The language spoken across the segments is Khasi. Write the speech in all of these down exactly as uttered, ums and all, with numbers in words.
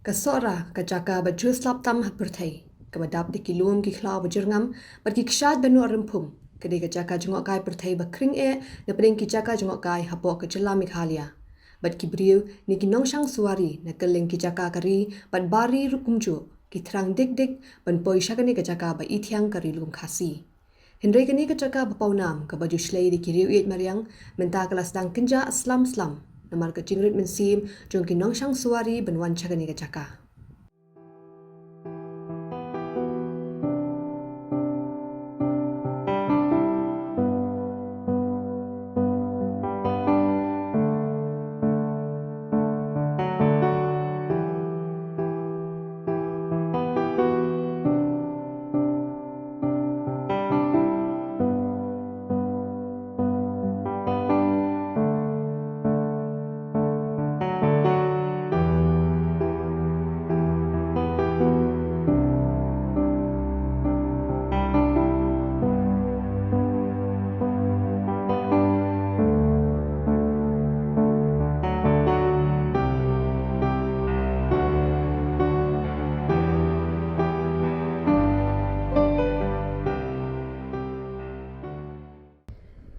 Ka Sohra, ka jaka ba jur slap tam ha pyrthei, kaba dap da ki lum ki khlaw ba jyrngam bad ki kshaid ba noh rymphum, ka dei ka jaka jngohkai pyrthei ba khring eh na pdeng ki jaka jngohkai hapoh ka jylla Meghalaya. Bad ki briew ne ki nongshong suwari na kylleng ki jaka ka ri bad bar ri ruh kumjuh ki thrang dik dik ban poi sha kane ka jaka ba ithiang ka Ri Lum Khasi. Hynrei kane ka jaka ba pawnam kaba ju shlei da ki riew ïeit mariang, mynta ka la sdang kynjah slem slem namar ka jingrit mynsiem jong ki nongshong suwari ban wan sha kane ka jaka.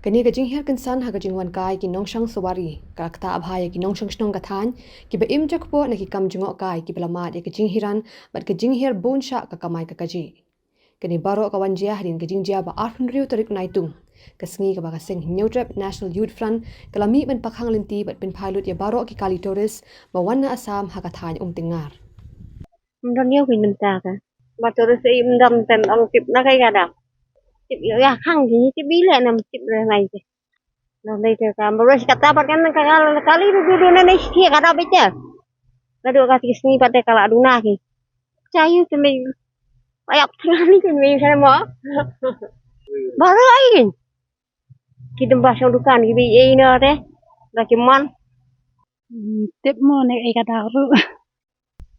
Kane ka jinghiar kynsan ha ka jingwan kai ki nongshong suwari ka la ktah bha ïa ki nongshong shnong ka thaiñ, kiba im jakpoh na ki kam jngohkai kiba la mad ïa ka jinghiar bad ka jinghiar bun shah ka kamai ka kajih. Kane baroh ka wan jia hadien ka jingjia ba arphew hynriew tarik u Naitung, ka sngi kaba ka seng Hynñiewtrep National Youth Front ka la mih ban pakhang lynti bad pynphai lut ïa baroh ki kali tourist ba wan na Assam ha ka thaiñ Umtyngngar. Ym don ïa u ki mynta ka. Ba tourist i ym don, tang ong tip na kai ka da. Tip ïa, ïa khang ki, tip i leh nam tip re nai te. Nam dei te ka, ba ruh kata pat kan ka, ka, kali du du du na nei sia ka da bete. Naduh ka ki sngi pat te ka la duna ki. Chayu te mei. Ayak tengah ni te mei sa mo. Baru ai. Ki dum ba shong dukan ki bi ei no te. Ba ki mon. Hmm, tip mo ne ei ka da ruh.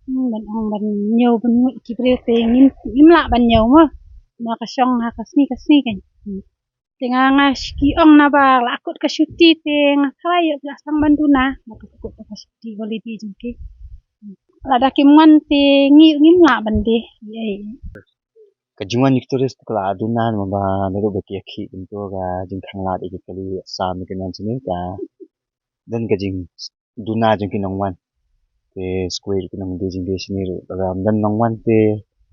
Hmm, ban ong ban ñiew ban mut ki briew te ngim, ngim lah ban ñiew mo. Na ka shong ha ka sngi ka sngi kan. Hmm. Te nga nga shiki ong na ba la kut ka shuti te nga khlaiñ ïoh la sang ban duna. Na ka kut ka shuti holiday jong ki. Hmm. Lada kim wan te ngi ngim lah ban dei. Ei. Ka jingwan ïa ki tourist ka la duna namar ba naduh ba ki ïakhih kumto ka jingkhang lad ïa ki kali Assam ïa ki non sini ka don ka jingduna jong ki nongwan. Te square ki nongdie jingdie sini ruh lada ym don nongwan te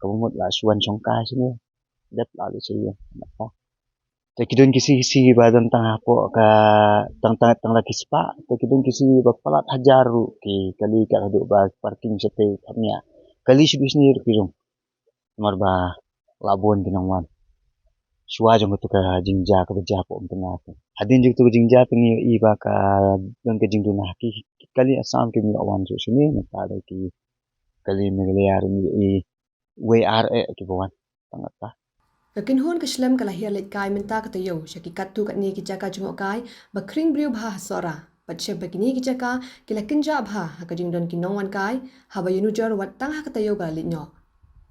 kaba mut la shu wan shongkai sini. Dep la leit sha ïing. Te ki don ki sngi ki sngi ba don tang hapoh ka tang tang tang la ki spah. Te ki don ki sngi ba palat hajar ruh ki kali ka haduh ba parking shatei kham ïa. Kali shu ki sngi ruh ki rung. Namar ba la bun ki nongwan. Shuwa jong katu ka jingjia kaba jia hapoh Umtyngngar. Hadien jong katu ka jingjia te ngi ïohi ba ka don ka jingduna ha ki, ki kali Assam kim ïoh wan shuh shane, mynta da ki kali Meghalaya ruh ngi ïohi wei ar eh kiba wan. Tang kata. Ka kynhun ka shlem ka la hiar leit kai mynta ka taïew sha ki katto katne ki jaka jngohkai ba khring briew bha ha Sohra. Bad shem ba kine ki jaka ki la kynjah bha ha ka jingdon ki nongwan kai haba ïanujor wat tang ha ka taïew ba la leit noh.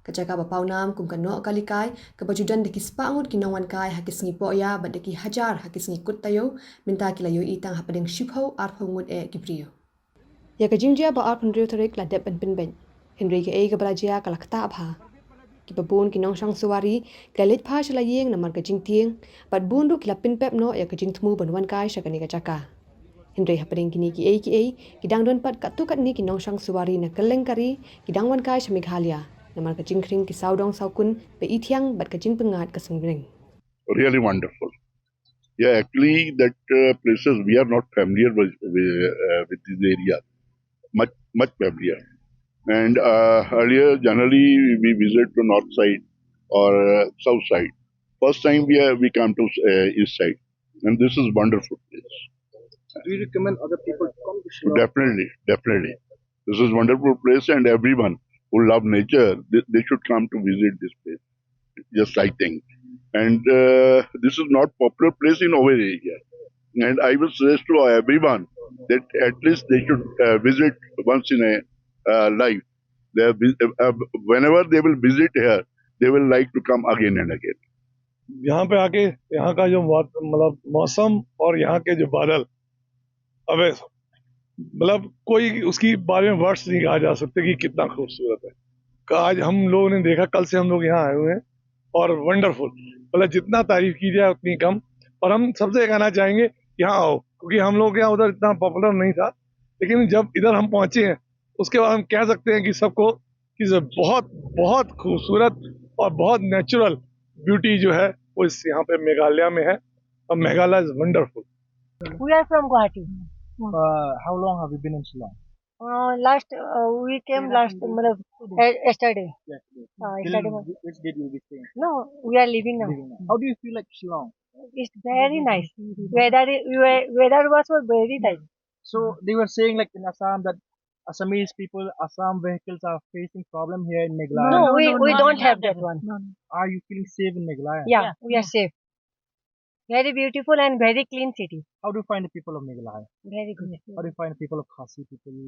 Ka jaka ba pawnam kum ka Nohkalikai kaba ju don da ki spah ngut ki nongwan kai ha ki sngi pohïa bad da ki hajar ha ki sngi kut taïew, mynta ki la ïohi tang hapdeng shiphew arphew ngut eh ki briew. Ïa ka jingjia ba arphew hynriew tarik la dep ban pynbeit. Hynrei kaei kaba la jia ka la ktah bha. Kiba bun ki nongshong suwari ki la leit phai sha la ïing namar ka jingtieng, bad bun ruh ki la pynpep noh ïa ka jingthmu ban wan kai sha kane ka jaka. Hynrei hapdeng kine kiei kiei, ki dang don pat katto katne ki nongshong suwari na kylleng ka ri, ki dang wan kai sha Meghalaya namar ka jingkhring ki sawdong sawkun ba ithiang bad ka jingpyngngad ka synreng. Really wonderful. Yeah, actually, that uh, places we are not familiar with with, uh, with this area, much much familiar. And uh, earlier, generally, we visit the north side or uh, south side. First time we are, we come to uh, east side, and this is wonderful place. Do you recommend other people to come to Shillong? Definitely, definitely. This is wonderful place, and everyone who love nature, they, they should come to visit this place. Just I think, and uh, this is not popular place in our area. And I will suggest to everyone that at least they should uh, visit once in a uh, life. They have, uh, whenever they will visit here, they will like to come again and again. यहाँ पे आके यहाँ का जो वात- मतलब मौसम और यहाँ के जो बादल, अबे मतलब कोई उसकी बारे में वर्ड्स नहीं कहा जा सकते कि कितना खूबसूरत है। आज हम लोगों ने देखा, कल से हम लोग यहाँ आए हुए हैं और वंडरफुल, मतलब जितना तारीफ की जाए उतनी कम। और हम सबसे कहना चाहेंगे कि हाँ आओ, क्योंकि हम लोग यहाँ उधर इतना पॉपुलर नहीं था, लेकिन जब इधर हम पहुँचे हैं उसके बाद हम कह सकते हैं कि सबको कि जो बहुत बहुत खूबसूरत और बहुत नेचुरल ब्यूटी जो है वो इस यहाँ पे मेघालय में है। और मेघालय इज वंडरफुल। We are from Guwahati. Uh, how long have you been in Shillong? Uh, last uh, we came last मतलब, uh, yesterday. Yes. Uh, Till yesterday. whi- which date you'll be staying? No, we are leaving now. Leaving now. How do you feel like Shillong? It's very nice. Weather is, we- weather was very nice. So they were saying like in Assam that Assamese people, Assam vehicles are facing problem here in Meghalaya. No, we we don't have that one. Are you feeling safe in Meghalaya? Yeah, we are safe. Very beautiful and very clean city. How do you find the people of Meghalaya? Very good. How do you find the people of Khasi people?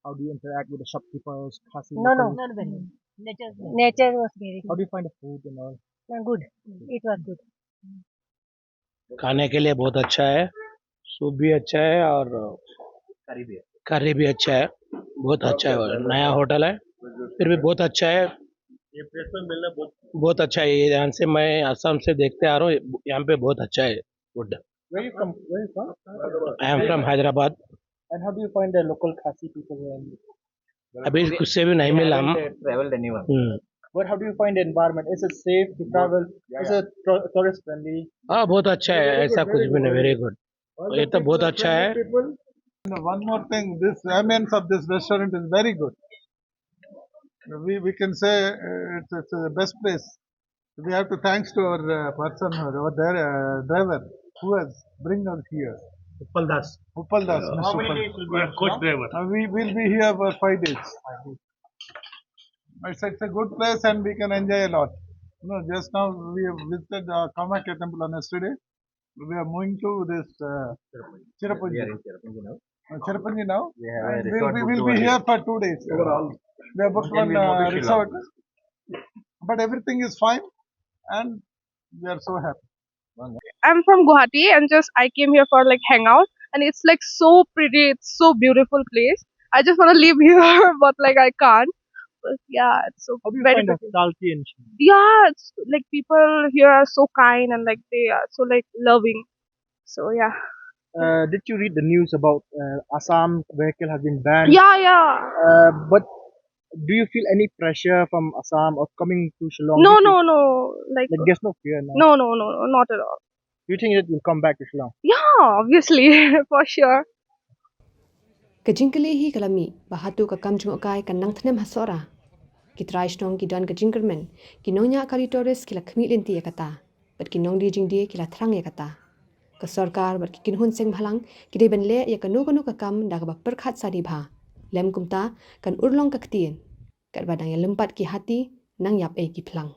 How do you interact with the shopkeepers, Khasi No, no. locals? Nature was very How good. Do you find the food and all? No, good. It was good. खाने के लिए बहुत अच्छा है, सूप भी अच्छा है और करी भी है। करी भी अच्छा है, बहुत अच्छा है। नया होटल है, फिर भी बहुत अच्छा है, ये प्लेस में मिलना बहुत बहुत अच्छा है। ये यहाँ से मैं आसाम से देखते आ रहा हूँ, यहाँ पे बहुत अच्छा है फूड। Where you come? Where you from? I am from Hyderabad. And how do you find the local Khasi people here? अभी कुछ से भी नहीं मिला हम। ट्रैवल एनीवन। हम्म। But how do you find the environment? Is it safe to travel? Is it to- tourist friendly? हाँ, बहुत अच्छा है, ऐसा कुछ भी नहीं। वेरी गुड, ये तो बहुत अच्छा है। One more thing, this ambience of this restaurant is very good. We we can say uh, it's it's the best place. We have to thanks to our uh, person, our their uh, driver who has bring us here. Upal Das. Upal Das, Mister Upal. Coach driver. Uh, we will be here for five days. It's, it's a good place and we can enjoy a lot. No, just now we have visited uh, Kamakhya temple on yesterday. We are moving to this uh, Cherrapunji. We are in Cherrapunji now. Uh, Cherrapunji now. We have a And we, resort we booked will over be here. Here for two days overall. We have booked Then one we'll move uh, to Shillong. Resort. But everything is fine and we are so happy. I'm from Guwahati and just I came here for like hangout and it's like so pretty, it's so beautiful place. I just want to live here but like I can't. But yeah, it's so How do you very find pretty. Hospitality in Shillong? Yeah, it's like people here are so kind and like they are so like loving. So yeah. Uh, did you read the news about uh, Assam vehicle has been banned? Yeah, yeah. Uh, but do you feel any pressure from Assam or coming to Shillong? No, Do you no, think- no. Like Like there's no fear now. No, no, no, no, not at all. Do you think that you'll come back to Shillong? Yeah, obviously, for sure. Ka jingkylli hi ka la mih ba hato ka kam jngohkai kan nang thnem ha Sohra. Ki trai shnong ki don ka jingkyrmen, ki nongñiah kali tourist ki la khmih lynti ïa kata, bad ki nongdie jingdie ki la thrang ïa kata. Ka sorkar bad ki kynhun seng bhalang ki dei ban leh ïa kano kano ka kam da kaba pyrkhat sani bha. Lem kumta kan urlong ka ktien. Katba dang ïalympat ki hati nang ïap ei ki phlang.